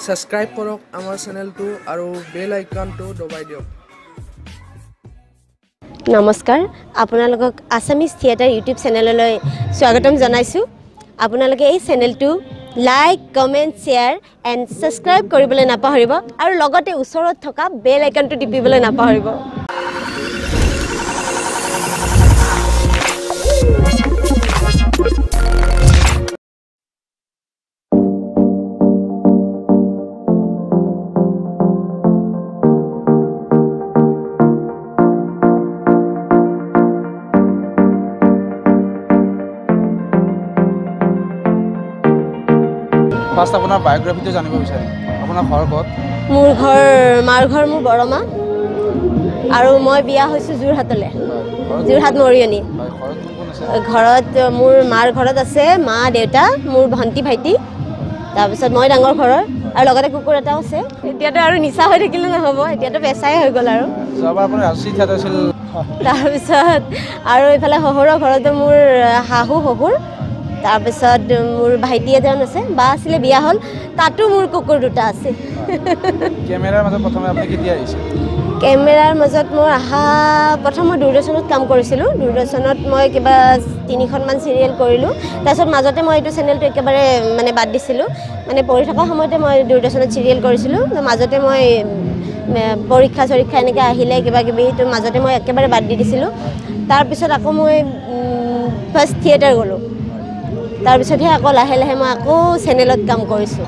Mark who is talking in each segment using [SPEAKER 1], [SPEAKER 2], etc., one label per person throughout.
[SPEAKER 1] Subscribe কৰক আমাৰ চেনেলটো আৰু বেল আইকনটো দবাই দিয়ক।
[SPEAKER 2] নমস্কাৰ, আপোনালোকক আছামিজ থিয়েটাৰ ইউটিউব চেনেললৈ স্বাগতম জনাইছোঁ। আপোনালোকে এই চেনেলটো like, comment, share and subscribe কৰিবলৈ নাপাহৰিব আৰু লগতে ওচৰত থকা বেল আইকনটো টিপিবলৈ নাপাহৰিব।
[SPEAKER 3] ফাৰ্ষ্ট আপোনাৰ বায়োগ্ৰাফিটো জানিব বিচাৰিম। আপোনাৰ ঘৰ ক'ত?
[SPEAKER 2] মোৰ ঘৰ, মাৰ ঘৰ মোৰ বৰমা আৰু মই বিয়া হৈছোঁ যোৰহাটলৈ, যোৰহাট মৰিয়নি। ঘৰত মোৰ মাৰ ঘৰত আছে মা, দেউতা, মোৰ ভণ্টি, ভাইটি, তাৰপিছত মই ডাঙৰ ঘৰৰ আৰু লগতে কুকুৰ এটাও আছে। এতিয়াতো আৰু নিচা হৈ থাকিলে নহ'ব, এতিয়াতো পেচাই হৈ গ'ল আৰু। তাৰপিছত আৰু এইফালে শহুৰৰ ঘৰতো মোৰ শাহু শহুৰ, তাৰপিছত মোৰ ভাইটি এজন আছে, বা আছিলে বিয়া হ'ল, তাতো মোৰ কুকুৰ দুটা আছে।
[SPEAKER 3] কেমেৰাৰ মাজত প্ৰথমে আপুনি কেতিয়া আহিছে?
[SPEAKER 2] কেমেৰাৰ মাজত মই অহা প্ৰথম মই দূৰদৰ্শনত কাম কৰিছিলোঁ। দূৰদৰ্শনত মই কিবা 3খনমান চিৰিয়েল কৰিলোঁ। তাৰপিছত মাজতে মই এইটো চেনেলটো একেবাৰে মানে বাদ দিছিলোঁ। মানে পঢ়ি থকা সময়তে মই দূৰদৰ্শনত চিৰিয়েল কৰিছিলোঁ। মাজতে মই পৰীক্ষা চৰীক্ষা এনেকৈ আহিলে কিবা কিবি, তো মাজতে মই একেবাৰে বাদ দি দিছিলোঁ। তাৰপিছত আকৌ মই ফাৰ্ষ্ট থিয়েটাৰ গ'লোঁ। তাৰপিছতহে আকৌ লাহে লাহে মই আকৌ চেনেলত কাম কৰিছোঁ।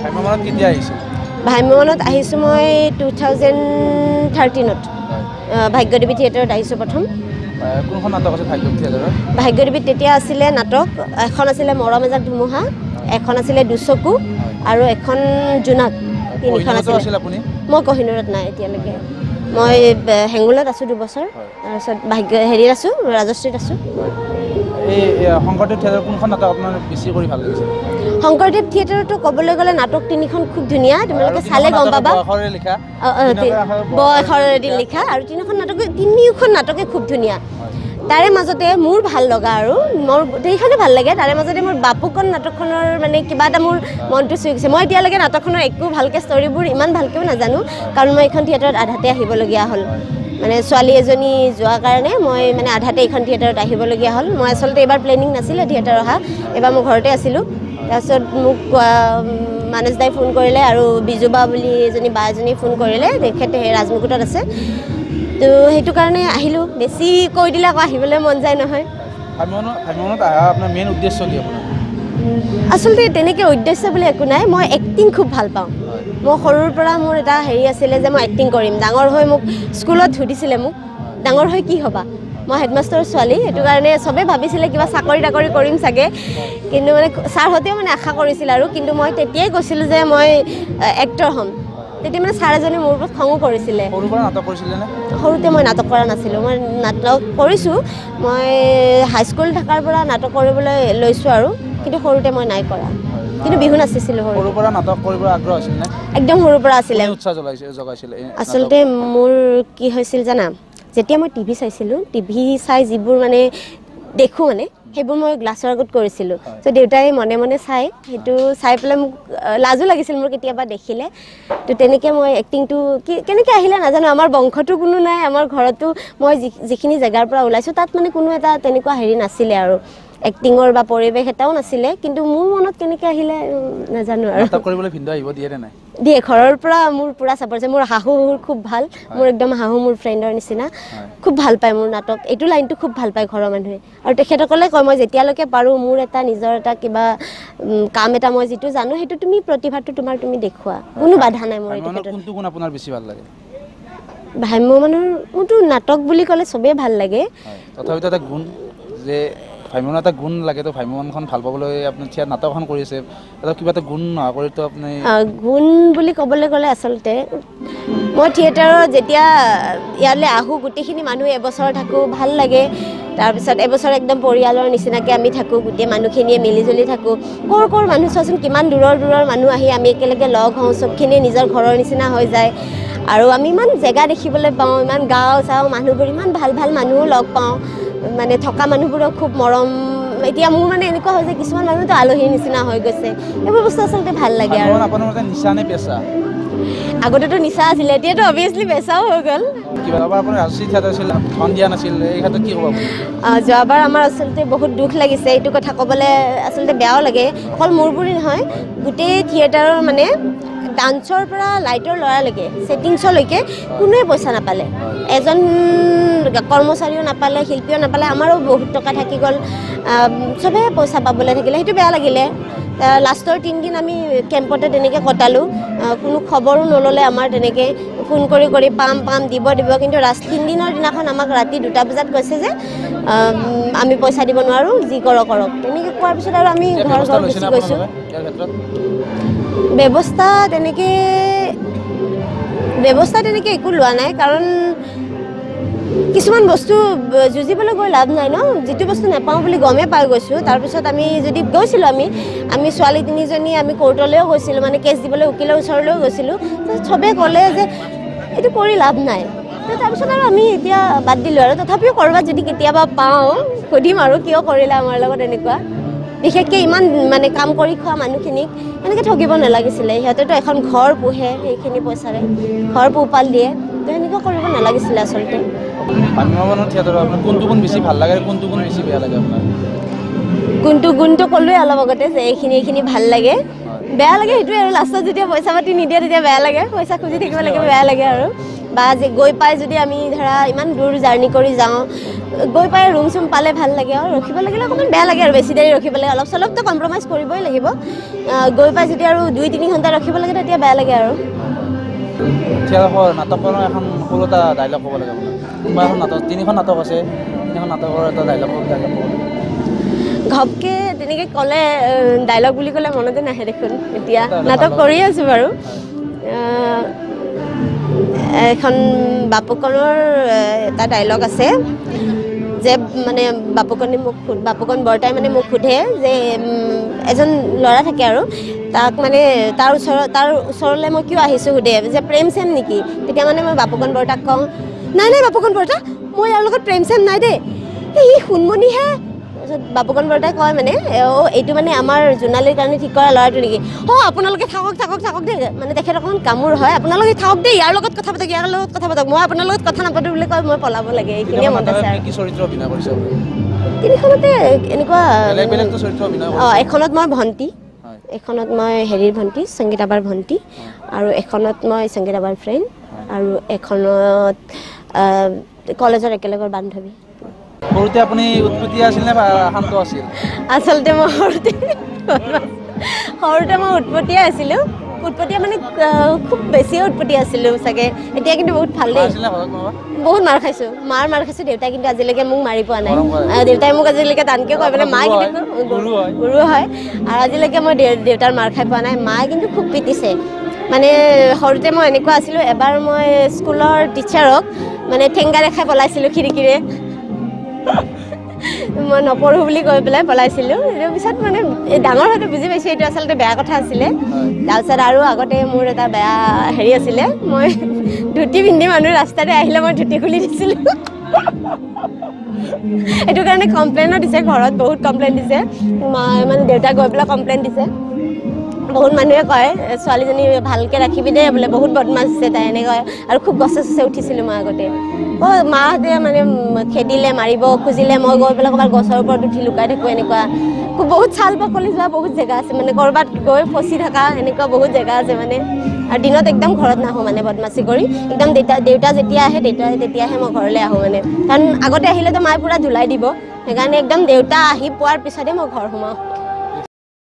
[SPEAKER 3] ভ্ৰাম্যমাণত কেতিয়া আহিছোঁ?
[SPEAKER 2] ভ্ৰাম্যমাণত আহিছোঁ মই 2013ত ভাগ্যদেৱী থিয়েটাৰত আহিছোঁ প্ৰথম।
[SPEAKER 3] কোনখন নাটক আছিল ভাগ্যদেৱী থিয়েটাৰত?
[SPEAKER 2] ভাগ্যদেৱীত তেতিয়া আছিলে নাটক এখন আছিলে মৰম এজাক ধুমুহা, এখন আছিলে দুচকু আৰু এখন জোনাক, 3খন আছিলে। মই কহিনুৰত নাই এতিয়ালৈকে, মই হেঙুলত আছোঁ 2 বছৰ, তাৰপিছত ভাগ্য হেৰিত আছোঁ, ৰাজশ্ৰীত আছোঁ।
[SPEAKER 3] এই শংকৰদেৱ থিয়েটাৰ কোনখন নাটক আপোনাৰ বেছি কৰি ভাল লাগিছে?
[SPEAKER 2] শংকৰদেৱ থিয়েটাৰতো ক'বলৈ গ'লে নাটক 3খন খুব ধুনীয়া, তোমালোকে চালে গম পাবা। বয়সৰে লিখা আৰু 3খন নাটক, 3খন নাটকে খুব ধুনীয়া। তাৰে মাজতে মোৰ ভাল লগা আৰু মোৰ গোটেইখনে ভাল লাগে, তাৰে মাজতে মোৰ বাপুকণ নাটকখনৰ মানে কিবা এটা মোৰ মনটো চুই গৈছে। মই এতিয়ালৈকে নাটকখনৰ একো ভালকৈ ষ্টৰিবোৰ ইমান ভালকৈও নাজানো, কাৰণ মই এইখন থিয়েটাৰত আধাতে আহিবলগীয়া হ'ল। মানে ছোৱালী এজনী যোৱাৰ কাৰণে মই মানে আধাতে এইখন থিয়েটাৰত আহিবলগীয়া হ'ল। মই আচলতে এইবাৰ প্লেনিং নাছিলে থিয়েটাৰ অহা, এইবাৰ মই ঘৰতে আছিলোঁ। তাৰপিছত মোক মানস দাই ফোন কৰিলে আৰু বিজুবা বুলি এজনী বা এজনী ফোন কৰিলে, তেখেত সেই ৰাজমুকুটত আছে, তো সেইটো কাৰণে আহিলোঁ। বেছি কৈ দিলে আকৌ আহিবলৈ মন যায় নহয়। আচলতে তেনেকৈ উদ্দেশ্য বুলি একো নাই, মই এক্টিং খুব ভাল পাওঁ। মই সৰুৰ পৰা মোৰ এটা হেৰি আছিলে যে মই এক্টিং কৰিম। ডাঙৰ হৈ মোক স্কুলত সুধিছিলে মোক, ডাঙৰ হৈ কি হ'বা? মই হেডমাষ্টাৰৰ ছোৱালী, সেইটো কাৰণে চবেই ভাবিছিলে কিবা চাকৰি তাকৰি কৰিম চাগে, কিন্তু মানে ছাৰহঁতেও মানে আশা কৰিছিল আৰু, কিন্তু মই তেতিয়াই কৈছিলোঁ যে মই এক্টৰ হ'ম। তেতিয়া মানে ছাৰ এজনে মোৰ ওপৰত খঙো কৰিছিলে। সৰুতে মই নাটক কৰা নাছিলোঁ, মই নাটক কৰিছোঁ, মই হাইস্কুল থকাৰ পৰা নাটক কৰিবলৈ লৈছোঁ আৰু, কিন্তু সৰুতে মই নাই কৰা। কিন্তু বিহু নাচিছিলোঁ।
[SPEAKER 3] সৰুৰ পৰা নাটক কৰিব আগ্ৰহ আছিল নে?
[SPEAKER 2] একদম সৰুৰ পৰা আছিলে। আচলতে মোৰ কি হৈছিল জানা, যেতিয়া মই টিভি চাইছিলোঁ, টিভি চাই যিবোৰ মানে দেখোঁ মানে সেইবোৰ মই গ্লাছৰ আগত কৰিছিলোঁ। ত' দেউতাই মনে মনে চাই, সেইটো চাই পেলাই মোক লাজো লাগিছিল মোৰ কেতিয়াবা দেখিলে। তো তেনেকৈ মই এক্টিংটো কি কেনেকৈ আহিলে নাজানো। আমাৰ বংশতো কোনো নাই, আমাৰ ঘৰতো মই যিখিনি জেগাৰ পৰা ওলাইছোঁ তাত মানে কোনো এটা তেনেকুৱা হেৰি নাছিলে আৰু এক্টিঙৰ বা পৰিৱেশ এটাও নাছিলে, কিন্তু মোৰ মনত কেনেকৈ আহিলে নাজানো আৰু। দিয়ে, ঘৰৰ পৰা মোৰ পূৰা ছাপৰ্ট আছে। মোৰ শাহু শহুৰ খুব ভাল, মোৰ একদম শাহু মোৰ ফ্ৰেণ্ডৰ নিচিনা, খুব ভাল পায় মোৰ নাটক, এইটো লাইনটো খুব ভাল পায় ঘৰৰ মানুহে। আৰু তেখেতসকলে কয় মই যেতিয়ালৈকে পাৰোঁ মোৰ এটা নিজৰ এটা কিবা কাম এটা মই যিটো জানো সেইটো তুমি প্ৰতিভাটো তোমাৰ তুমি দেখুওৱা, কোনো বাধা নাই মোৰ এইটো ক্ষেত্ৰত।
[SPEAKER 3] কোনটো গুণ আপোনাৰ বেছি ভাল লাগে?
[SPEAKER 2] ভ্ৰাম্যমাণৰ মোৰতো নাটক বুলি ক'লে চবেই ভাল লাগে,
[SPEAKER 3] তথাপিতো এটা গুণ যে ভ্ৰাম্যমাণৰ এটা গুণ লাগে, তো ভ্ৰাম্যমাণখন ভাল পাবলৈ আপুনি থিয়েটাৰ নাটকখন কৰিছে, এটা কিবা এটা গুণ নোহোৱা কৰিতো আপুনি?
[SPEAKER 2] গুণ বুলি ক'বলৈ গ'লে আচলতে মই থিয়েটাৰত যেতিয়া ইয়ালৈ আহোঁ গোটেইখিনি মানুহ এবছৰ থাকোঁ, ভাল লাগে। তাৰপিছত এবছৰ একদম পৰিয়ালৰ নিচিনাকৈ আমি থাকোঁ, গোটেই মানুহখিনিয়ে মিলিজুলি থাকোঁ। ক'ৰ ক'ৰ মানুহ চোৱাচোন, কিমান দূৰৰ দূৰৰ মানুহ আহি আমি একেলগে লগ হওঁ, চবখিনিয়ে নিজৰ ঘৰৰ নিচিনা হৈ যায়। আৰু আমি ইমান জেগা দেখিবলৈ পাওঁ, ইমান গাঁও চাওঁ, মানুহবোৰ ইমান ভাল ভাল মানুহো লগ পাওঁ, মানে থকা মানুহবোৰক খুব মৰম এতিয়া মোৰ মানে এনেকুৱা হয় যে কিছুমান মানুহতো আলহীৰ নিচিনা হৈ গৈছে, এইবোৰ বস্তু আচলতে ভাল লাগে। আৰু
[SPEAKER 3] আপোনাৰ মতে নিচা নে পেচা?
[SPEAKER 2] আগতেতো নিচা আছিলে, এতিয়াতো অভিয়াছলি পেচাও হৈ গ'ল। যোৱাবাৰ আমাৰ আচলতে বহুত দুখ লাগিছে, এইটো কথা ক'বলৈ আচলতে বেয়াও লাগে, অকল মোৰ বুলি নহয় গোটেই থিয়েটাৰৰ মানে ডান্সৰ পৰা লাইটৰ ল'ৰালৈকে ছেটিংছলৈকে কোনোৱে পইচা নাপালে, এজন কৰ্মচাৰীও নাপালে, শিল্পীও নাপালে, আমাৰো বহুত টকা থাকি গ'ল, চবেই পইচা পাবলৈ থাকিলে, সেইটো বেয়া লাগিলে। লাষ্টৰ 3 দিন আমি কেম্পতে তেনেকৈ কটালোঁ, কোনো খবৰো নল'লে আমাৰ, তেনেকৈ ফোন কৰি কৰি পাম পাম দিব দিব, কিন্তু 3 দিনৰ দিনাখন আমাক ৰাতি 2টা বজাত কৈছে যে আমি পইচা দিব নোৱাৰোঁ, যি কৰক কৰক। তেনেকৈ কোৱাৰ পিছত আৰু আমি ঘৰ ঘৰ গুচি গৈছোঁ। ব্যৱস্থা তেনেকৈ একো লোৱা নাই, কাৰণ কিছুমান বস্তু যুঁজিবলৈ গৈ লাভ নাই ন, যিটো বস্তু নাপাওঁ বুলি গমেই পাই গৈছোঁ। তাৰপিছত আমি যদি গৈছিলোঁ, আমি আমি ছোৱালী তিনিজনী আমি কোৰ্টলৈও গৈছিলোঁ, মানে কেছ দিবলৈ উকিলৰ ওচৰলৈও গৈছিলোঁ, চবেই ক'লে যে এইটো কৰি লাভ নাই। তো তাৰপিছত আৰু আমি এতিয়া বাদ দিলোঁ আৰু। তথাপিও ক'ৰবাত যদি কেতিয়াবা পাওঁ সুধিম আৰু কিয় কৰিলে আমাৰ লগত এনেকুৱা, বিশেষকৈ ইমান মানে কাম কৰি খোৱা মানুহখিনিক এনেকৈ ঠগিব নালাগিছিলে। সিহঁতেতো এখন ঘৰ পোহে, সেইখিনি পইচাৰে ঘৰ পোহপাল দিয়ে, তো সেনেকুৱা কৰিব নালাগিছিলে আচলতে।
[SPEAKER 3] ভ্ৰাম্যমাণৰ থিয়েটাৰৰ আপোনাৰ কোনটো গুণ বেছি ভাল লাগে আৰু কোনটো গুণ বেছি বেয়া লাগে আপোনাৰ?
[SPEAKER 2] কোনটো গুণটো ক'লোৱে অলপ আগতে যে এইখিনি এইখিনি ভাল লাগে, বেয়া লাগে সেইটোৱে আৰু লাষ্টত যেতিয়া পইচা পাতি নিদিয়ে তেতিয়া বেয়া লাগে, পইচা খুজি থাকিব লাগে, বেয়া লাগে আৰু। বা যে গৈ পাই যদি আমি ধৰা ইমান দূৰ জাৰ্ণি কৰি যাওঁ, গৈ পাই ৰুম চুম পালে ভাল লাগে, আৰু ৰখিব লাগিলে অকণমান বেয়া লাগে আৰু, বেছি দেৰি ৰখিব লাগে অলপ চলপতো কম্প্ৰমাইজ কৰিবই লাগিব। গৈ পাই যদি আৰু 2-3 ঘণ্টা ৰখিব লাগে তেতিয়া বেয়া লাগে আৰু।
[SPEAKER 3] থিয়েটাৰ নাটকৰ এখন সৰু এটা ডাইলগ ক'ব লাগে আপোনাৰ, কোনোবা এখন নাটক, তিনিখন নাটক আছে, তিনিখন নাটকৰ এটা ডাইলগ ডাইলগ ক'ব লাগে।
[SPEAKER 2] ঘপকৈ তেনেকৈ ক'লে ডাইলগ বুলি ক'লে মনতে নাহে দেখোন। এতিয়া নাটক কৰি আছোঁ বাৰু, এখন বাপুকনৰ এটা ডাইলগ আছে যে মানে বাপুকনে মোক বাপুকন বৰতাই মানে মোক সোধে যে এজন ল'ৰা থাকে আৰু তাক মানে তাৰ ওচৰলৈ মই কিয় আহিছোঁ সোধে যে প্ৰেম চেম নেকি, তেতিয়া মানে মই বাপুকন বৰতাক কওঁ নাই নাই বাপুকন বৰতা মই ইয়াৰ লগত প্ৰেম চেম নাই দেই, এই ই সোণমণিহে। তাৰপিছত বাপুকন বৰতাই কয় মানে অ' এইটো মানে আমাৰ জোনালীৰ কাৰণে ঠিক কৰা ল'ৰাটো নেকি, অ' আপোনালোকে থাকক থাকক থাকক দেই, মানে তেখেত অকণমান কামোৰ হয়, আপোনালোকে থাকক দেই, ইয়াৰ লগত কথা পাতক, ইয়াৰ লগত কথা পাতক, মই আপোনাৰ লগত কথা নাপাতো বুলি কয়, মই পলাব লাগে। এইখিনিয়ে মনত আছে।
[SPEAKER 3] কি চৰিত্ৰ অভিনয় কৰিছে?
[SPEAKER 2] তিনিখনতে এনেকুৱা
[SPEAKER 3] বেলেগ বেলেগটো চৰিত্ৰ অভিনয়
[SPEAKER 2] অঁ, এখনত মই ভণ্টি, এখনত মই হেৰিৰ ভণ্টি সংগীতাবাৰ ভণ্টি, আৰু এখনত মই সংগীতাবাৰ ফ্ৰেণ্ড, আৰু এখনত কলেজৰ একেলগৰ বান্ধৱী।
[SPEAKER 3] সৰুতে আপুনি উৎপতীয়া আছিল নে শান্ত আছিল?
[SPEAKER 2] আচলতে মই সৰুতে মই উৎপতীয়া আছিলোঁ, উৎপতীয়া মানে খুব বেছিয়ে উৎপতীয়া আছিলোঁ চাগে, এতিয়া কিন্তু বহুত ভাল দেই। বহুত মাৰ খাইছোঁ, মাৰ মাৰ খাইছোঁ, দেউতাই কিন্তু আজিলৈকে মোক মাৰি পোৱা নাই, দেউতাই মোক আজিলৈকে টানকৈ কয় পেলাই, মায়ে কিন্তু গুৰু হয়, আৰু আজিলৈকে মই দেউতাৰ মাৰ খাই পোৱা নাই, মায়ে কিন্তু খুব পিটিছে। মানে সৰুতে মই এনেকুৱা আছিলোঁ, এবাৰ মই স্কুলৰ টিচাৰক মানে ঠেংগা দেখাই পলাইছিলোঁ খিৰিকীৰে, মই নপঢ়োঁ বুলি কৈ পেলাই পলাইছিলোঁ। সেইটো পিছত মানে ডাঙৰ হওঁতে বুজি পাইছোঁ এইটো আচলতে বেয়া কথা আছিলে। তাৰপিছত আৰু আগতে মোৰ এটা বেয়া হেৰি আছিলে, মই ধুতি পিন্ধি মানুহ ৰাস্তাতে আহিলে মই ধুতি খুলি দিছিলোঁ, এইটো কাৰণে কমপ্লেইনো দিছে ঘৰত, বহুত কমপ্লেইন দিছে, মা মানে দেউতাক গৈ পেলাই কমপ্লেইন দিছে। বহুত মানুহে কয় ছোৱালীজনী ভালকৈ ৰাখিবি দেই বোলে, বহুত বদমাছ আছে তাই এনেকৈ, আৰু খুব গছে চছে উঠিছিলোঁ মই আগতে। অঁ, মাহঁতে মানে খেদিলে মাৰিব খুজিলে মই গৈ পেলাই ক'ৰবাত গছৰ ওপৰত উঠি লুকাই থাকোঁ, এনেকুৱা খুব বহুত ছাল বাকলি যোৱা বহুত জেগা আছে, মানে ক'ৰবাত গৈ ফচি থকা এনেকুৱা বহুত জেগা আছে মানে। আৰু দিনত একদম ঘৰত নাহোঁ মানে বদমাচি কৰি, একদম দেউতা যেতিয়া আহে দেউতা তেতিয়াহে মই ঘৰলৈ আহোঁ মানে, কাৰণ আগতে আহিলেতো মায়ে পূৰা ধুলাই দিব, সেইকাৰণে একদম দেউতা আহি পোৱাৰ পিছতহে মই ঘৰ সোমাওঁ।